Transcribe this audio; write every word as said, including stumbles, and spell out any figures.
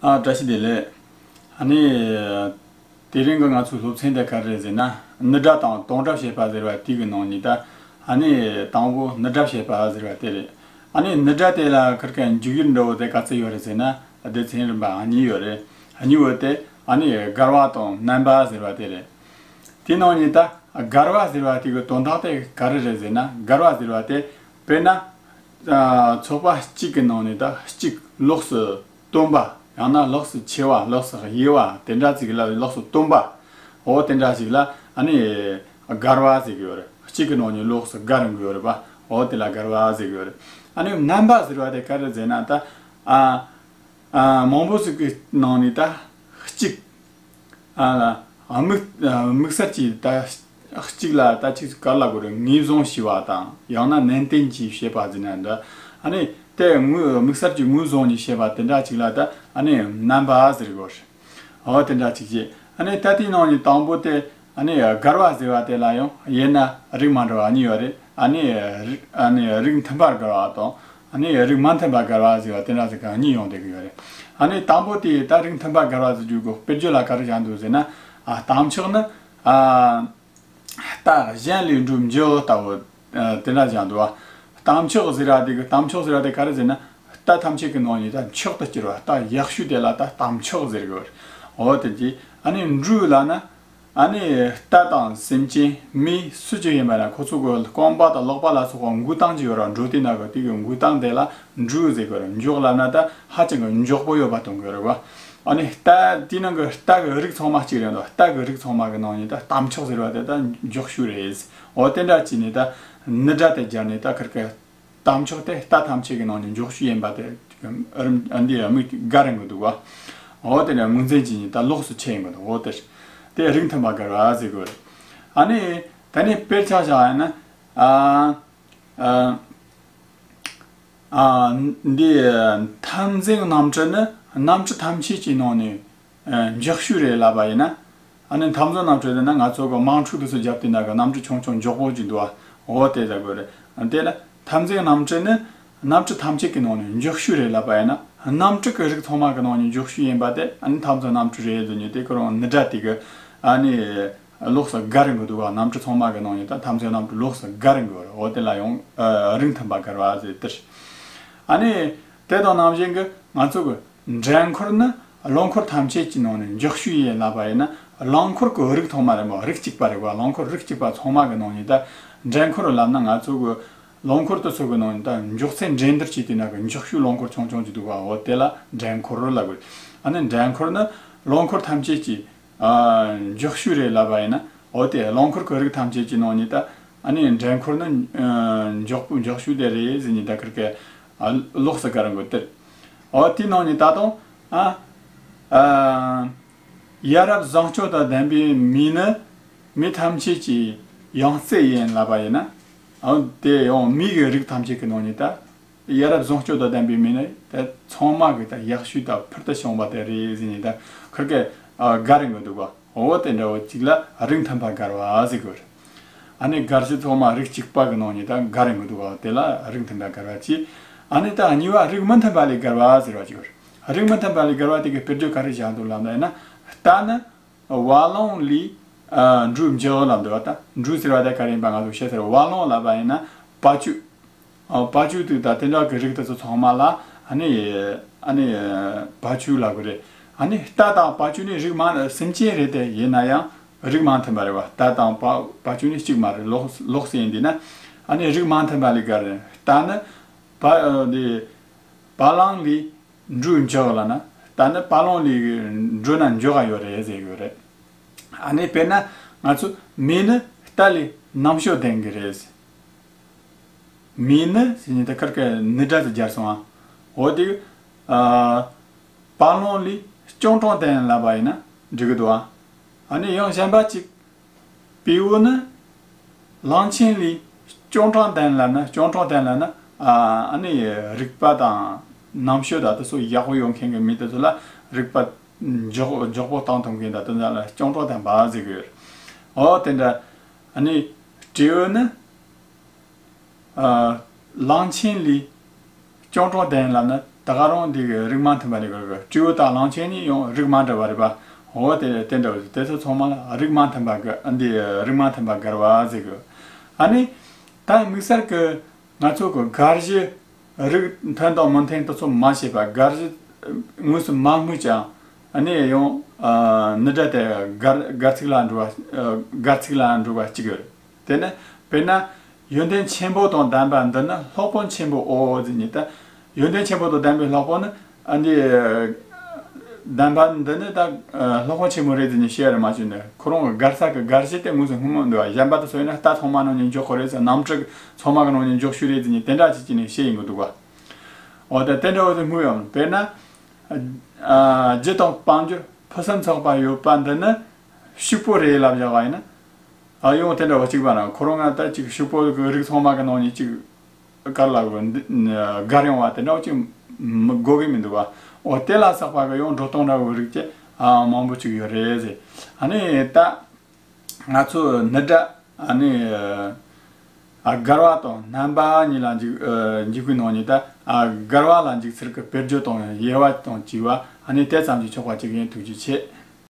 ཨ། བཀྲ་ཤིས་བདེ་ལེགས། ཨ་ནི། དེ་རིང་གི་ང་ཚོའི་སློབ་ཚན་དེ་ག་རེ་རེད་ཟེར་ན། ནི་སྒྲ་དང་དོན་སྒྲ་བཤད་པ་ཟེར་བ་དེ་གི་ནང་ནས་ད། ཨ་ནི། དང་པོ་ནི་སྒྲ་བཤད་པ་ཟེར་བ་དེ་རེད། ཨ་ནི་ནི་སྒྲ་དེ་ལ་ཁིར་ཀའི་འཇུག་ཡུལ་འདྲ་བོ་དེ་ག་ཚོད་ཡོད་རེད་ཟེར་ན། སྡེ་ཚན་རིམ་པ་གཉིས་ཡོད་རེད། གཉིས་པོ་དེ་ཨ་ནི་བསྒར་བ་དང་རྣམ་པ་ཟེར་བ་དེ་རེད། དེའི་ནང་ནས་ད་བསྒར་བ་ཟེར་བ་དེ་གི་དོན་དག་དེ་ག་རེ་རེད་ཟེར་ན། བསྒར་བ་ཟེར་བ་དེ་དཔེར་ན། ཨ། ཚོགས་པ་གཅིག་གི་ནང་ནས་ད་གཅིག་ལོགས་སུ་སྟོན་པ། ཡང་ན་ལོགས་སུ་ཕྱེ་བ། ལོགས་སུ་དབྱེ་བ། དེ་འདྲ་ཅིག་ལ་ལོགས་སུ་སྟོན་པ། འོ་དེ་འདྲ་ཞིག་ལ་ཨ་ནི་བསྒར་བ་ཟེར་གི་ཡོད་རེད། གཅིག་གི་ནང་ནས་ལོགས་སུ་བསྒར་གི་ཡོད་རེད་པ། འོ་དེ་ལ་བསྒར་བ་ཟེར་གི་ཡོད་རེད། ཨ་ནི་རྣམ་པ་ཟེར་བ་དེ་ག་རེ་ཟེར་ན་ད། ཨ། ཨ། མང་པོ་ཞིག་གི་ནང་ནས་ད་གཅིག་ཨ། དམིགས། དམིགས་བསལ་གྱིས་ད་གཅིག་ལ་ད་ཅིག་ག་རེ་ལབ་དགོས་རེད། ངོས་བཟུང་བྱས་པ་དང་ཡང་ན་ནན་ཏན་གྱིས་བཤད་པ་ཟེར་ན་འདྲ། ཨ་ནི་དེ་ངོས། དམིགས་བསལ་གྱིས་ངོས་བཟུང་ནས་བཤད་པ་དེ་འདྲ་ཅིག་ལ་ད་ཨ་ནི་རྣམ་པ་ཟེར་དགོས་རེད། འོ་དེ་འདྲ་ཅིག་བྱས། ཨ་ནི་ད་དེའི་ནང་ནས་དང་པོ་དེ་ཨ་ནི་བསྒར་བ་ཟེར་བ་དེ་ལ་ཡང་དབྱེ་ན་རིགས་མ་འདྲ་བ་གཉིས་ཡོད་རེད། ཨ་ནི་རིགས། ཨ་ནི་རིགས་མཐུན་པར་བསྒར་བ་དང་། ཨ་ནི་རིགས་མ་མཐུན་པར་བསྒར་བ་ཟེར་བ་དེ་འདྲ་ཟིག་ག་གཉིས་ཡོང་བསྡད་ཀྱི་ཡོད་རེད། ཨ་ནི་དང་པོ་དེ་ད་རིགས་མཐུན་པར་བསྒར་བ་ཟེར་རྒྱུ་གི་དཔེར་བརྗོད་ལ་ག་རེ་བཞག་འདུག་ཟེར་ན། ཨ། རྟགས་མཆོག་ནི། ཨ། རྟགས་གཞན་ལས་འགྲུབ་འགྱུར་ལྟ་བུ། ཨ། དེ་འདྲ་བཞག་འདུག་བ། རྟགས་མཆོག་ཟེར་བ་དེ་གི། རྟགས་མཆོག་ཟེར་བ་དེ་ག་རེ་ཟེར་ན། རྟགས་ཐམས་ཅད་ཀྱི་ནང་ནས་ད་མཆོག་ཏུ་གྱུར་བ། རྟགས་ཡག་ཤོས་དེ་ལ་ད་རྟགས་མཆོག་ཟེར་གི་ཡོད་རེད། འོ་དེ་གི། ཨ་ནི་འགྲོས་ལབ་ན། ཨ་ནི་རྟ་དང་སེམས་ཅན་མི་སུ་ཅིག་ཡིན་པ་ན་ཁོ་ཚོ་གི་རྐང་པ་དང་ལག་པ་ལ་སོགས་པ་འགུལ་སྟངས་ཅིག་ཡོད་ར། འགྲོ་དུས་ན་གི་དེ་གི་འགུལ་སྟངས་དེ་ལ་འགྲོས་ཟེར་གི་ར། མགྱོགས་ལབ་ན་ད་ཧ་ཅང་གི་མགྱོགས་པོ་ཡོད་པ་སྟོན་གི་རེད་བ། ཨ་ནི་རྟ་དེའི་ནང་གི་རྟ་གི་རིགས་ཚང་མ་གཅིག་རེད་འདུག་རྟ་གི་རིགས་ཚང་མ་གི་ནང་ནས་ད་རྟགས་མཆོག་ཟེར་བ་དེ་ད་མགྱོགས་ཤོས་རེད། འོ་དེ་འདྲ་བྱས་ནས་ད་ནི་སྒྲ་དེ་སྦྱར་ནས་ད་ཁིར་ཀའི། རྟགས་མཆོག་དེ་རྟགས་ཐམས་ཅད་ཀྱི་ནང་ནས་མགྱོགས་ཤོས་ཡིན་པ་དེ། ཨ། འདི་དམིགས་བསྒར་རིང་གི་འདུག་བ། འོ་དེ་ནས་ངོས་འཛིན་བྱེད་ནས་ད་ལོགས་སུ་ཕྱེ་ཡིན་གི་འདུག་འོ་དེ། དེ་རིགས་མཐུན་པར་བསྒར་བ་ཟེར་དགོས་རེད། ཨ་ནི། ད་ནི་དཔེར་ཆ་བཞག་ཡིན་ན། ཨ། ཨ། ཨ། འདི་འཐབ་འཛིང་རྣམ་འཕྲུལ་ནི་རྣམ་འཕྲུལ་ཐམས་ཅད་ཀྱི་ནང་ནས། ཨ། མགྱོགས་ཤོས་རེད་ལབ་པ་ཡིན་ན། ཨ་ནི་འཐབ་འཛིང་རྣམ་འཕྲུལ་ཟེར་ན་ང་ཚོ་གི་དམག་འཁྲུག་དེ་ཚོ་བརྒྱབ་དུས་ན་གི་གནམ་གྲུ་ཆུང་ཆུང་མགྱོགས་པོ་ཅིག་འདུག་བ། འོ་དེ་ལ་དགོས་རེད། དེ་ལ་འཐབ་འཛིང་རྣམ་འཕྲུལ་ནི་གནམ་གྲུ་ཐམས་ཅད་ཀྱི་ནང་ནས་མགྱོགས་ཤོས་རེད་ལབ་པ་ཡིན་ན། གནམ་གྲུ་གི་རིགས་ཚང་མ་གི་ནང་ནས་མགྱོགས་ཤོས་ཡིན་པ་དེ་ཨ་ནི་འཐབ་འཛིང་རྣམ་འཕྲུལ་རེད་ཟེར་ནས། དེ་ཁོ་རང་ནི་སྒྲ་དེ་གི་ཨ་ནི་ལོགས་སུ་བསྒར་རིང་གི་འདུག་བ། གནམ་གྲུ་ཚང་མ་གི་ནང་ནས་ད་འཐབ་འཛིང་རྣམ་འཕྲུལ་ལོགས་སུ་བསྒར་རིང་གི་ཡོད་རེད། འོ་དེ་ལ་ཡང་ཨ་རིགས་མཐུན་པར་བསྒར་བ་ཟེར་དེ་རེད། ཨ་ནི་དེ་དང་ནང་བཞིན་གི་ང་ཚོ་གི། འགྲན་འཁོར་ནི་རླངས་འཁོར་ཐམས་ཅད་ཀྱི་ནང་ནས་མགྱོགས་ཤོས་ཡིན་ལབ་པ་ཡིན་ན། རླངས་འཁོར་གྱི་རིགས་ཚང་མ་རེད་མོ། རིགས་གཅིག་པ་རེད་བ། རླངས་འཁོར་རིགས་གཅིག་པ་ཚང་མ་གི་ནང་ནས་ད་འགྲན་འཁོར་ལབ་ན། ང་ཚོ་གི་རླངས་འཁོར་དེ་ཚོ་གི་ནང་ནས་ད་མགྱོགས་ཚད་འགྲན་བསྡུར་བྱེད་དུས་ན་གི་མགྱོགས་ཤོས་རླངས་འཁོར་ཆུང་ཆུང་ཅིག་འདུག་བ། འོ་དེ་ལ་འགྲན་འཁོར་ལབ་དགོས། ཨ་ནི་འགྲན་འཁོར་ནི་རླངས་འཁོར་ཐམས་ཅད་ཀྱི། ཨ། མགྱོགས་ཤོས་རེད་ལབ་པ་ཡིན་ན། འོ་དེ་རླངས་འཁོར་གྱི་རིགས་ཐམས་ཅད་ཀྱི་ནང་ནས་ད་ཨ་ནི་འགྲན་འཁོར་ནི། ཨ། མགྱོགས་པོ་མགྱོགས་ཤོས་དེ་རེད་ཟེར་ནས་ད་ཁིར་ཀའི། ཨ། ལོགས་སུ་བསྒར་རིང་གི་དེ་རེད། འོ་དེའི་ནང་ནས་ད་དུང་། ཨ། ཨ། ཡ་རབས་བཟང་སྤྱོད་དང་ལྡན་པའི་མི་ནི་མི་ཐམས་ཅད་ཀྱི་ཡང་རྩེ་ཡིན་ལབ་པ་ཡིན་ན། འོ་དེ་ཡང་མི་གི་རིགས་ཐམས་ཅད་ཀྱི་ནང་ནས་ད་ཡ་རབས་བཟང་སྤྱོད་དང་ལྡན་པའི་མི་ནི་ད་ཚང་མ་གི་ད་ཡག་ཤོས་དང་ཕུལ་དུ་བྱུང་བ་དེ་རེད་ཟེར་ནས་ད་ཁིར་ཀའི། ཨ། བསྒར་རིང་གི་འདུག་བ། འོ་དེ་འདྲ་བོ་ཅིག་ལ་རིགས་མཐུན་པར་བསྒར་བ་ཟེར་དགོས་རེད། ཨ་ནི་བསྒར་གཞི་ཚང་མ་རིགས་གཅིག་པ་གི་ནང་ནས་ད་བསྒར་རིང་གི་འདུག་བ། དེ་ལ་རིགས་མཐུན་པར་བསྒར་བ་གཅིག་ཨ་ནི་ད་གཉིས་པ་རིགས་མི་མཐུན་པ་ལས་བསྒར་བ་ཟེར་བ་ཅིག་ཡོད་རེད། རིགས་མི་མཐུན་པ་ལས་བསྒར་བ་དེ་གི་དཔེར་བརྗོད་ག་རེ་བཞག་འདུག་ལབ་ན་ཡིན་ན། རྟ་ནི་བ་ལང་ལས། ཨ། འགྲོས་མགྱོགས་ལབ་འདུག་བ། ད་འགྲོས་ཟེར་བ་ད་ག་རེ་ཡིན་པ་ང་ཚོ་ཤེས་ཚར། བ་ལང་ལབ་པ་ཡིན་ན་བ་ཕྱུགས། ཨ། བ་ཕྱུགས་དེ་ད་དེ་འདྲ་གི་རིགས་དེ་ཚོ་ཚང་མ་ལ་ཨ་ནི། ཨ་ནི་བ་ཕྱུགས་ལབ་གི་རེད། ཨ་ནི་རྟ་དང་བ་ཕྱུགས་ནི་རིགས་མ། སེམས་ཅན་རེད་དེ། ཡིན་ན་ཡང་རིགས་མ་མཐུན་པ་རེད་བ། རྟ་དང་བ་བ་ཕྱུགས་ནི་གཅིག་མ་རེད། ལོགས་ལོགས་སུ་ཡིན་དུས་ན། ཨ་ནི་རིགས་མ་མཐུན་པ་ལས་བསྒར་རེད། རྟ་ནི་བ། ཨ། འདི་བ་ལང་ལས་འགྲོས་མགྱོགས་ལབ་ན། རྟ་ནི་བ་ལང་ལས་འགྲོས་ན་མགྱོགས་ག་ཡོད་རེད་ཟེར་གི་ཡོད་རེད། ཨ་ནི་དཔེར་ན་ང་ཚོ་མི་ནི་རྟ་ལས་རྣམ་དཔྱོད་ལྡན་གི་རེད། མི་ནི་ཟེར་ནས་ད་ཁིར་ཀའི་ནི་སྒྲ་དེ་སྦྱར་སོང་ཨ། འོ་དེ། ཨ། བ་ལང་ལས་སྐྱོན་དྲང་ལྡན་ལབ་པ་ཡིན་ན་འགྲིག་གི་འདུག་ཨ། ཨ་ནི་ཡང་གཞན་པ་གཅིག་བེའུ་ནི་གླང་ཆེན་ལས་སྐྱོན་དྲང་ལྡན་ལབ་ན། སྐྱོན་དྲང་ལྡན་ལབ་ན། ཨ། ཨ་ནི་རིག་པ་དང་རྣམ་དཔྱོད་དང་དེ་ཚོ་ཡག་པོ་ཡོད་མཁན་གྱི་མི་དེ་ཚོ་ལ་རིག་པ་མགྱོགས་མགྱོགས་པོ་བཏང་ཐུབ་མཁན་དང་དེ་ཚོ་ལ་སྐྱོན་དྲང་ལྡན་པ་ཟེར་གི་ཡོད། འོ་དེ་འདྲ། ཨ་ནི་སྤྲེའུ་ནི། ཨ། གླང་ཆེན་ལས་སྐྱོན་དྲང་ལྡན་ལབ་ན། ད་ག་རང་འདི་གི་རིགས་མ་མཐུན་པ་ནས་གི་སྤྲེའུ་དང་གླང་ཆེན་གཉིས་ཡང་རིགས་མ་འདྲ་བ་རེད་པ། འོ་དེ་དེ་འདྲ་བ་དེ་ཚོ་ཚང་མ་ལ་རིགས་མ་མཐུན་པ་གི་འདི་རིགས་མ་མཐུན་པ་སྒར་བ་ཟེར་གི། ཨ་ནི་ད་དམིགས་བསལ་གི་ང་ཚོ་གི་སྒར་གཞི་རིགས་མཐུན་དང་མི་མཐུན་དེ་ཚོ་མ་ཤེས་པ། སྒར་གཞི་དངོས་སུ་མ་སྨོས་ཀྱང་ཨ་ནི་ཡང་ནི་སྒྲ་དེ་སྒར་སྒར་ཚིག་ལ་འགྲོ་བ། སྒར་ཚིག་ལ་འགྲོ་བ་གཅིག་ཡོད། དེ་ནི་དཔེར་ན། ཡོན་ཏན་ཆེན་པོ་དང་ལྡན་པ་འདི་ནི་སློབ་དཔོན་ཆེན་པོའོ་ཟེར་ནས། ད་ཡོན་ཏན་ཆེན་པོ་དང་ལྡན་པའི་སློབ་དཔོན་ནི་ཨ་འདི་ལྡན་པ་འདི་ནི་ད་སློབ་དཔོན་ཆེན་པོ་རེད་ཟེར་ནས་བཤད་ར་མ་བྱུང་ནས། ཁོ་རང་གི་སྒར་ས་གི་སྒར་གཞི་དེ་དངོས་སུ་སྔོན་མ་འདུག་ག་གཞན་པ་དེ་ཚོ་ཡིན་ན་རྟ་ཚང་མ་ནང་ནས་འཇོག་གི་རེད་ཟེར། གནམ་གྲུ་ཚང་མ་གི་ནང་ནས་འཇོག་ཤུལ་རེད་ཟེར་ནས་དེ་འདྲ་ཅིག་བྱས་ནས་བཤད་ཡིན་གི་འདུག་ག་འོ་ད་དེ་འདྲ་བོ་དེ་སྨོས་ཡོང་། དཔེར་ན། ཨ་རྒྱུ་དང་དཔལ་འབྱོར་ཕུན་སུམ་ཚོགས་པ་ཡོད་པ་འདི་ནི་ཕྱུག་པོ་རེད་ལབ་བཞག་པ་ཡིན་ན། ཨ་ཡང་དེ་འདྲ་བ་གཅིག་པ་ན་ཁོ་རང་ང་ད་ཅིག་ཕྱུག་པོ་གི་རིགས་ཚང་མ་གི་ནང་ནས་ཅིག་གར་ལ་འདི་སྒར་ཡོང་བ་དེ་འདྲ་བ་ཅིག་མི་དགོས་གི་མི་འདུག་བ། འོ་དེ་ལ་སོགས་པ་གི་ཡང་འགྲོ་སྟངས་འདྲ་བོ་རིགས་ཀྱི་ཨ་མང་པོ་ཅིག་ཡོད་རེད་ཟེར། ཨ་ནི་ད་ང་ཚོ་ནི་སྒྲ་ཨ་ནི་ཨ་སྒར་བ་དང་རྣམ་པ་གཉིས་ལ་འཇུག་ཨ་འཇུག་པའི་ནང་ནས། ད་ཨ་སྒར་བ་ལ་འཇུག་ཚུལ་གྱི་དཔེར་བརྗོད་དང་དབྱེ་བ་དང་བཅས་པ་ཨ་ནི་དེ་ཙམ་གྱིས་ཆོག་པ་ཅིག་ཡིན། ཐུགས་རྗེ་ཆེ།